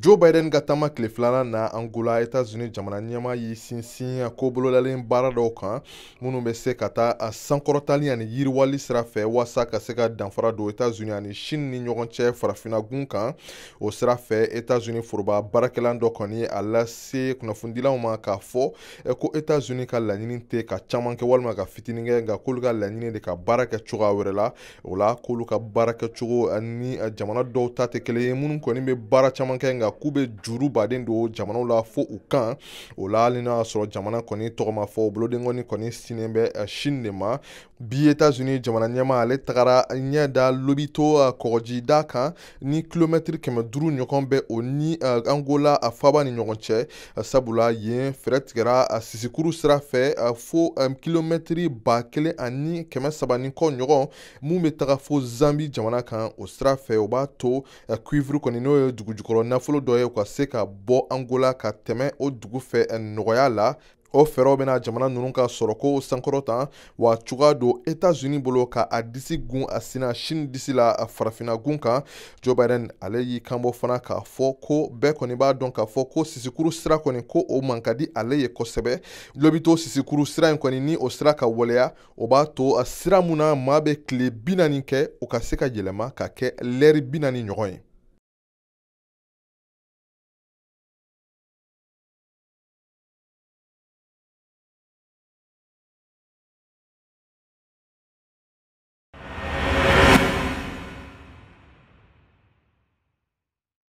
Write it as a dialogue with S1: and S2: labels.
S1: Joe Biden ka taama tile filanan na Angola, Etats-Unis jamana ɲɛmaa y'i sinsin ko bolodalen baara dɔw kan minnu bɛ se ka taa a sankɔrɔtali ani yiriwali sira fɛ walasa ka se ka danfara don Etats-Unis ani Chine ni ɲɔgɔn cɛ farafinna kan. O sira fɛ, Etats-Unis foroba baarakɛlan dɔ kɔni a lase kunnafonidilaw ma k'a fɔ ko Etats-Unis ka laɲini tɛ ka caman kɛ walima ka fitinin kɛ, nka k'olu ka laɲini de ka baara kɛ cogoya wɛrɛ la. O la, k'olu ka baara kɛcogo ni jamana dɔw ta tɛ kelen ye, minnu kɔni bɛ baara caman kɛ, nka k'u bɛ juru baden don jamanaw la fo u kan. O la, hali n'a y'a sɔrɔ jamana kɔni tɔgɔ ma fɔ, bolodenkɔni kɔni sinnen bɛ Chine de ma. Bi, Etats-Unis jamana ɲɛmaa, ale tagara ɲɛ da Lobito kɔgɔjida kan ni kilomɛtiri 500 ɲɔgɔn bɛ o ni Angola a faaba ni ɲɔgɔn cɛ, sabula yen fɛɛrɛ tigɛra sisikuru sira fɛ fo kilomɛtiri 1300 ni kɔ ɲɔgɔn mun bɛ taga fo Zambi jamana kan. O sira fɛ, o b'a to cuivre kɔni, n'o ye dugujukɔrɔ nafolo dɔ ye, u ka se ka bɔ Angola ka tɛmɛ o dugu fɛ nɔgɔya la. O fɛɛrɛw bɛna jamana ninnu ka sɔrɔko sankɔrɔta, wa cogoya don Etats-Unis bolo ka a disi gun a sina Chine disi la a farafinna gun kan. Joe Biden, ale y'i kanbɔ fana k'a fɔ ko bɛɛ kɔni b'a dɔn k'a fɔ ko sisikuru sira kɔni, ko o man ka di ale ye kosɛbɛ. Lobito sisikuru sira in kɔni, ni o sira ka waleya, o b'a to a sira mun na maa bɛ tile 40 kɛ, o ka se ka yɛlɛma ka kɛ lɛri 40 ɲɔgɔn ye.